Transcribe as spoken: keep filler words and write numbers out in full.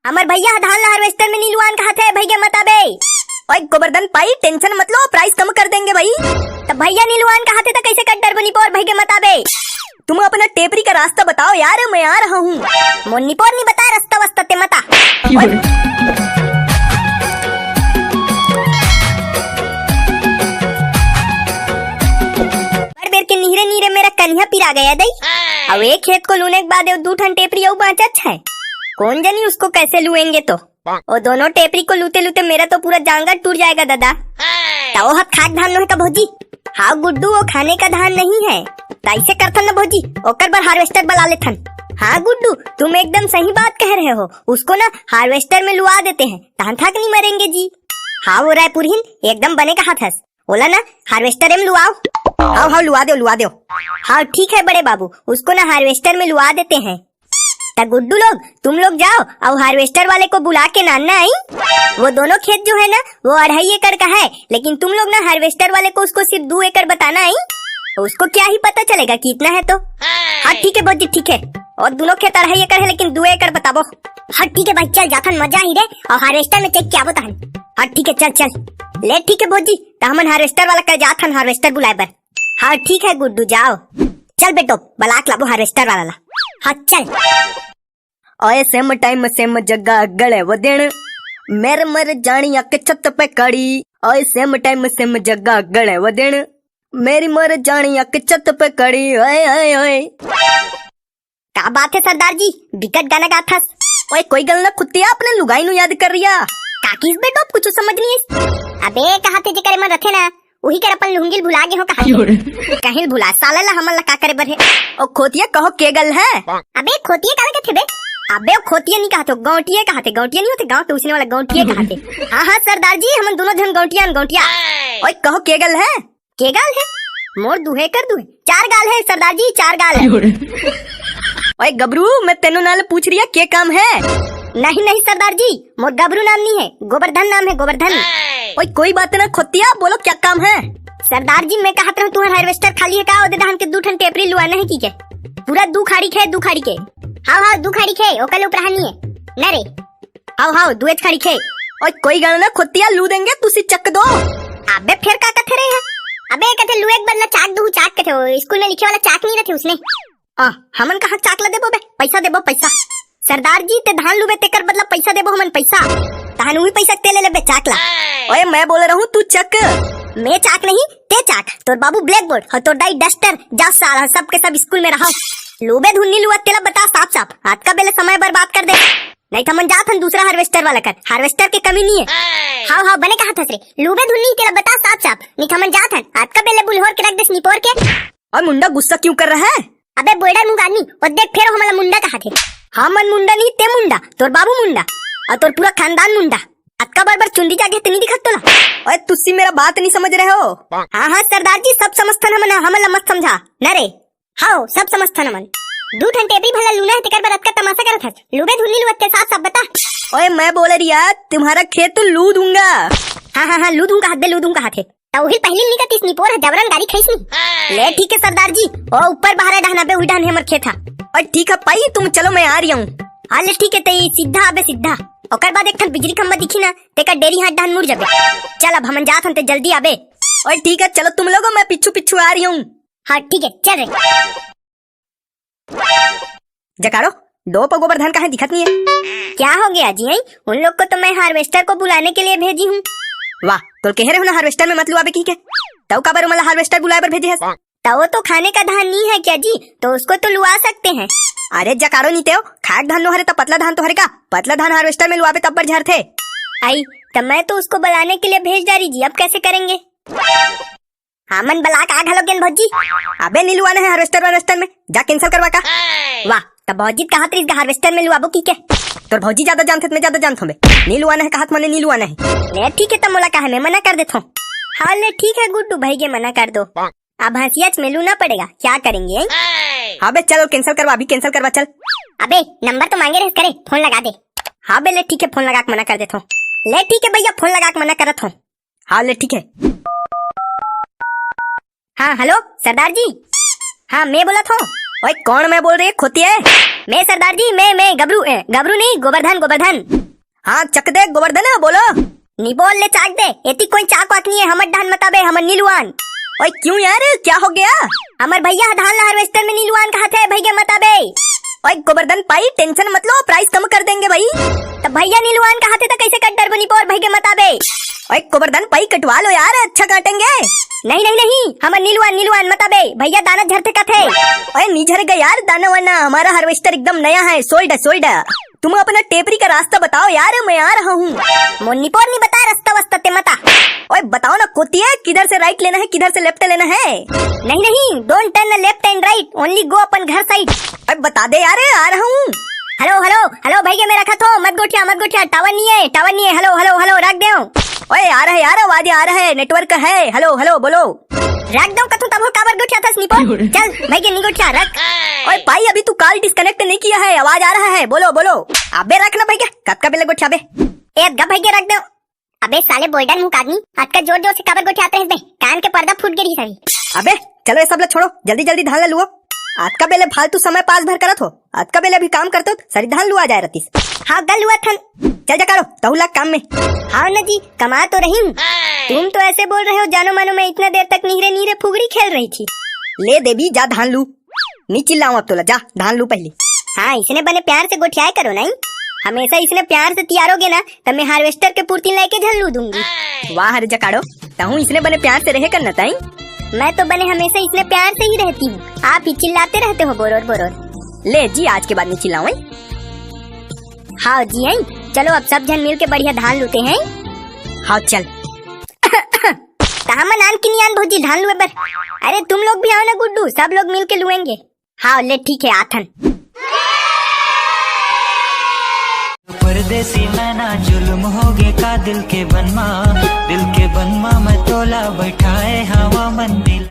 हमर भैया ह धान ला हार्वेस्टर में नी लुवान कहाथे, भइगे मत आबे। ओए गोबरधन पाई, टेंशन मत लो, प्राइस कम कर देंगे भाई। त भैया नी लुवान कहाथे त कैसे कट डरबो निपोर, भइगे मत आबे। तुम अपना टेपरी का रास्ता बताओ यार, मैं आ रहा हूँ। मोर निपोर नी बता रास्ता वास्ता, ते मत आ। बड़ बेर के नीरे नीरे मेरा कनिहा पिरा गया दई। अब एक खेत को लूने के बाद दू ठन टेपरी अउ बाँचत है। कौन जानी उसको कैसे लुएंगे तो। वो दोनों टेपरी को लूते लूते मेरा तो पूरा जांगर टूट जाएगा दादा। त वो हत खाक धान नोहे का भौजी? हाँ गुड्डू, वो खाने का धान नहीं है। त ऐसे करथन ना भौजी, ओकर बर हार्वेस्टर बला लेथन। हाँ गुड्डू, तुम एकदम सही बात कह रहे हो, उसको ना हार्वेस्टर में लुआ देते हैं, तहन थाक नहीं मरेंगे जी। हाँ वो रायपुरहीन, एकदम बने कहा थस। ओला ना हार्वेस्टर में लुआओ। हाव हाव, लुआ दो, लुआ दो। हाँ ठीक है बड़े बाबू, उसको ना हार्वेस्टर में लुआ देते हैं। त गुड्डू लोग, तुम लोग जाओ और हार्वेस्टर वाले को बुला के लाना आई। वो दोनों खेत जो है ना, वो अढ़ाई एकड़ का है, लेकिन तुम लोग ना हार्वेस्टर वाले को उसको सिर्फ दो एकड़ बताना आई। उसको क्या ही पता चलेगा कितना है तो। हाँ ठीक है भौजी, ठीक है। और दोनों खेत अढ़ाई एकड़ है, लेकिन दो एकड़ बताबो। हाँ ठीक है भाई, चल जाथन, मजा ही रे। और हार्वेस्टर में चेक किया बताहन। हाँ ठीक है, चल चल। ले ठीक है भौजी, त हमन हार्वेस्टर वाला कर जाथन हार्वेस्टर बुलाए बर। हाँ ठीक है गुड्डू, जाओ। चल बेटो, बलाक लाबो हार्वेस्टर वाला ला। हाँ चल। ओए सेम टाइम सेम जगह गले वो दिन, मेरे मर जानी अक छत पे कड़ी। ओए सेम टाइम सेम जगह गले वो दिन, मेरी मर जानी अक छत पे कड़ी। ओए ओए ओए। का बात है सरदार जी, बिकट गाना गाथस। ओए कोई गल ना खुत्तिया, अपने लुगाई नु याद कर रिया। काकीस बेटो, कुछ समझ नहीं है। अबे कहा थे जेकर मन रथे ना, उही कर अपन लुंगिल भुला गे हो कहा। कहीं भुला साला ला, हमन ला का करे बर है। ओ खोतिया कहो के गल है। अबे खोतिया काला कथे बे? अबे ओ खोतिया नहीं कहा तो, गौंटिया कहा थे, गौंटिया नहीं होते, गाँव टूसने वाला गौंटिया कहा थे। हाँ हाँ सरदार जी, हमन दोनों जन गौंटिया, गौंटिया। ओए कहो के गल है? के गाल है? मोर दुहे कर दुहे। चार गाल है सरदार जी, चार गाल है। ओए गबरू, मैं तेनो नाल पूछ रिया, के काम है? नहीं नहीं सरदार जी, मोर गबरू नाम नहीं है, गोबरधन नाम है, गोबरधन। ओए कोई बात ना खोतिया, बोलो क्या काम है? सरदार जी, मैं कहत रहूं, तुम्हार हार्वेस्टर खाली है का? ओदे धान के दू ठन टेपरी लुआना है की के? पूरा दू खाड़ी खे, दू खाड़ी के। हाव हाव, दू खाड़ी खे, ओकर ले उपराहा नहीं है। न रे। हाव हाव, दुएच खाड़ी खे। ओए कोई गल ना खोतिया, लू देंगे, तुसी चक दो। अबे फेर का कथे रहे है? अबे कथे लुए के बदला चाक दू, चाक कथे, वो स्कूल में लिखे वाला चाक नहीं रहते उसने। आ, हमन कहाँ चाक ला देबो बे, पैसा देबो पैसा। सरदार जी ते धान लुबे तेकर बदला पैसा देबो हमन पैसा। तहन उही पैसा ते ले लेबे चाक ला। ओए मैं बोल रहूं तू चक। मैं चाक नहीं, ते चाक, तोर बाबू ब्लैक बोर्ड और तोर दाई डस्टर। जा साला सबके सब स्कूल में रहो। लुबे धुन नी लुआ तेला बता साफ साफ, हाथ का बेले समय बर्बाद कर दे। नहीं त हमन जात हन दूसरा हार्वेस्टर वाला कर, हार्वेस्टर के कमी नहीं है। हाव हाव, बने कहा थस रे, लुबे धुन नहीं तेला बता साफ साफ, नहीं त हमन जात हन, हाथ का बेले बुलहोर के रख देस निपोर के। और मुंडा गुस्सा क्यों कर रहा है? अबे बोल्डर मुंह आदमी, ओ देख फेर हमला मुंडा कहा थे। हमन मुंडा नहीं, ते मुंडा, तोर बाबू मुंडा और तोर पूरा खानदान मुंडा। अतका बार बार चुंदी जागे ते नहीं दिखत तोला? ओए तुसी मेरा बात नहीं समझ रहे हो। हाँ हाँ सरदार जी, सब समझथन हमन, हमन ला मत समझा न रे। हाव, सब समझथन हमन। दू ठन टेपरी भला लूना है तेकर बर अतका तमाशा करत हस। लुबे धुन नी लुअत ते साफ साफ बता। ओए मैं बोल रिया, तुम्हारा खेत लू दूंगा। हाँ हाँ हाँ, लू दूंगा हाथ दे, लू दूंगा हाथ है। त उही पहिली नी कतिस निपोर ह जबरन गारी खइस नी। ले ठीक है सरदार जी, ओ ऊपर बहारा डहना बे, उही डहन हमर खेत हा। और ठीक है पाई, तुम चलो मैं आ रही हूँ। हाँ ले ठीक है, ते सीधा आबे सीधा। ओकर बाद एक ठन बिजली खंभा दिखी ना, तेकर डेरी हाथ डहन मुड़ जाबे। चल अब हमन जात हन, ते जल्दी आबे। और ठीक है चलो तुम लोगो, मैं पिछू पिछू आ रही हूँ। हाँ ठीक है, चल रे। जकारो, डोप अउ गोबरधन काहे दिखत नहीं है? क्या हो गया जी? हैं? उन लोग को तो मैं हार्वेस्टर को बुलाने के लिए भेजी हूँ। वाह, तोल कहे रहे हो ना हार्वेस्टर में मत लुआबे की के? तव काबर ओमन ला हार्वेस्टर बुलाए बर भेजे हस? तो वो तो खाने का धान नहीं है क्या जी, तो उसको तो लुआ सकते हैं। अरे जकारो नी तेव, खाक धान नो हरे त पतला धान तो हरे का? पतला धान हार्वेस्टर में लुआबे तब बर झरथे। आई, तो मैं तो उसको बुलाने के लिए भेज डारी जी, अब कैसे करेंगे? हमन बला का घलो गेन भौजी। अबे नी लुआना है हार्वेस्टर वार्वेस्टर में, जा कैंसिल करवा का। वाह, तब भौजी कहा तरीस हार्वेस्टर में लुआबो की के? तोर भौजी ज्यादा जानथे त मैं ज्यादा जानथों बे। नी लुआना है कहा त मने नी लुआना है। ले ठीक है, तब मोला कहा मैं मना कर देथों। हाँ ले ठीक है गुड्डू भाई के मना कर दो। अब हंसियाच में लूना पड़ेगा, क्या करेंगे? हाँ बे चल कैंसिल करवा, अभी कैंसिल करवा चल। अबे नंबर तो मांगे रहे करे, फोन लगा दे। हाँ बे ले ठीक है, फोन लगा के मना कर देथों। ले ठीक है भैया, फोन लगा के मना करत हों। हाँ ले ठीक है। हाँ हेलो सरदार जी। हाँ मैं बोलत हों। भाई, कौन मैं बोल रही है, खोतिए? मैं सरदार जी, मैं, मैं गबरू, ए, गबरू नहीं, गोबरधन, गोबरधन। हाँ, चक दे गोबरधन, बोलो। निपोर ले चाक दे, एती कोई चाक वाक नहीं है, हमर डहन मत आबे, हमर नीलुआन। ओए, क्यों यार, क्या हो गया? हमर भैया धान ला हार्वेस्टर में नीलुआन कहाथे, भैया मत आबे। ओए गोबरधन भाई, टेंशन मत लो, प्राइस कम कर देंगे भाई। तब भैया नीलुआन कहाथे तो कैसे कट डरबो निपोर, भैया मत आबे। ओए गोबरधन भाई, कटवा लो यार, अच्छा काटेंगे। नहीं, नहीं, नहीं, हमर नीलुआन, नीलुआन मत आबे, भैया दाना झरथे कथे। ओए, नहीं झरेगा यार दाना वाना, हमारा हार्वेस्टर एकदम नया है, सोल्ड है, सोल्ड है। तुम अपना टेपरी का रास्ता बताओ यार, मैं आ रहा हूँ। मोर निपोर नहीं बता रास्ता वास्ता, ते मत आ। ओए बताओ ना कोतिए, किधर से राइट लेना है, किधर से लेफ्ट लेना है? नहीं, नहीं, don't turn left and right, only go अपन घर साइड। ओए बता दे यार, आ रहा हूँ। हेलो, हेलो, हेलो भैया, मैं रखा थो, मत गोठिया, मत गोठिया, टावर नहीं है, टावर नहीं है। हेलो, हेलो, हेलो, रख दे। ओए आ रहा है यार, आवाज आ रहा है, नेटवर्क है। हेलो, हेलो, बोलो। रख दो कथू तभो, काबर गोठिया थस निपोर। चल भैया, नहीं गोठिया, रख। ओए भाई, अभी तू कॉल डिस्कनेक्ट नहीं किया है, आवाज आ रहा है, बोलो, बोलो। अबे रख ना भैया, कतका बेले गोठिया बे। ए गा भैया, रख दो। अबे साले बोल्डन मुख आदमी, अतका जोर जोर से काबर गोठियात रहे बे, कान के पर्दा फूट गे रही सही। अबे चलो, ये सब ला छोड़ो, जल्दी जल्दी धान ला लुओ। अतका बेले फालतू समय पास भर करत हो, अतका बेले अभी काम करते हो, सरी धान लुआ जाए रतिस। हाँ, गा लुआ थन। चल जा काड़ो, तहू लाग काम में। हाँ ना जी, कमा तो रही हूँ। तुम तो ऐसे बोल रहे हो जानो मानो मैं इतना देर तक नीरे नीरे फुगड़ी खेल रही थी। ले देवी, जा धान लू। नी चिल्लाऊं अब तोला, जा धान लू पहली। हाँ, इसने बने प्यार से गोठियाए करो नहीं, हमेशा इसने प्यार से तियारोगे ना, तब मैं हार्वेस्टर के पूर्ति लेके झल्लू दूंगी। वाह रे जकाड़ो, तहूँ इसने बने प्यार से रहे कर न ताई। मैं तो बने हमेशा इसने प्यार से ही रहती हूँ, आप ही चिल्लाते रहते हो बोरोर बोरोर। ले जी, आज के बाद नहीं चिल्लाऊं। हाँ जी, हैं? चलो अब सब जन मिल के बढ़िया धान लूते हैं। हाँ चल। तहां मन आन की नहीं आन भौजी धान लुए बर। अरे तुम लोग भी आओ ना गुड्डू, सब लोग मिल के लुएंगे। हाँ ले ठीक है, आथन। परदेसी मैं ना जुल्म हो गए का दिल के बनमा, दिल के बनमा मैं तोला बैठाए हवा मन दिल।